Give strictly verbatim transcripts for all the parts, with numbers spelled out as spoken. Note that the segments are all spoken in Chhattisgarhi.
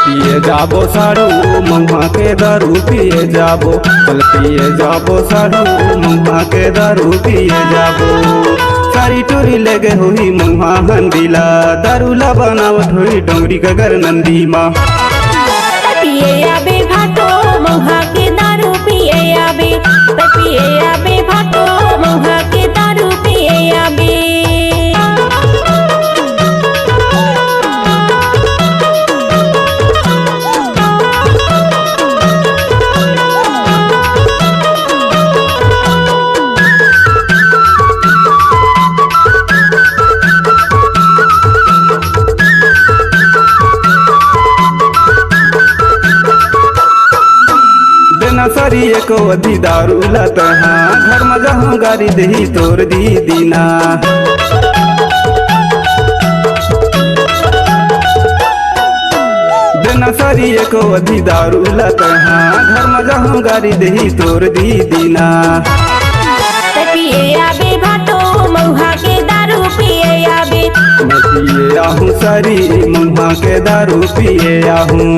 पिए जाबो साढ़ू महुआ के दारू पिए जाबो, चल पिए जाबो साढ़ू महुआ के दारू पिए जाबो। सारी टूरी लेगे होही महुआ हंडी ला, दारू ला बनावत होही डोंगरी गगर नंदी मा। पिए आबे भाटो महुआ के दारू पिए आबे, पिए आबे भाटो महुआ के दारू पिए आबे। देना सारी एको अधी दारू ला तहा, घर म जाहूं गारी देही तोर दीदी ना। देना सारी एको अधी दारू ला तहा, घर म जाहूं गारी देही तोर दीदी ना। त पिए आबे भाटो महुआ के दारू पिए आबे। मैं पिए आहूं सारी महुआ के दारू पिए आहूं।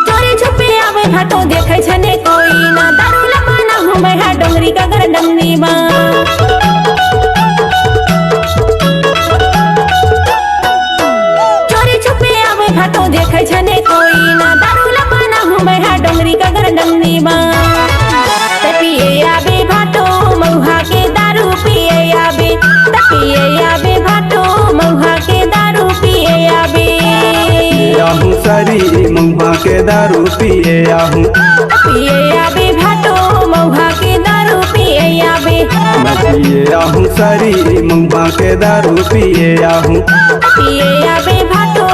चोरी छुपे आवे भाटो देखे छने कोई ना, दारू ला पाना हूँ मैं हा डोंगरी का गरडंगी मा। चोरी छुपे आवे भाटो देखे छने कोई ना, दारू ला पाना हूँ मैं हा डोंगरी का गरडंगी मा। त पिए आबे भाटो महुआ के दारू पिए आबे, त पिए आबे भाटो महुआ के दारू पिए आबे। पिए आहूं सारी महुआ के दारू पिए आहूं। पिए आबे भाटो महुआ के दारू पिए आबे। मैं पिए आहूं सारी महुआ के दारू पिए आहूं। पिए आबे भाटो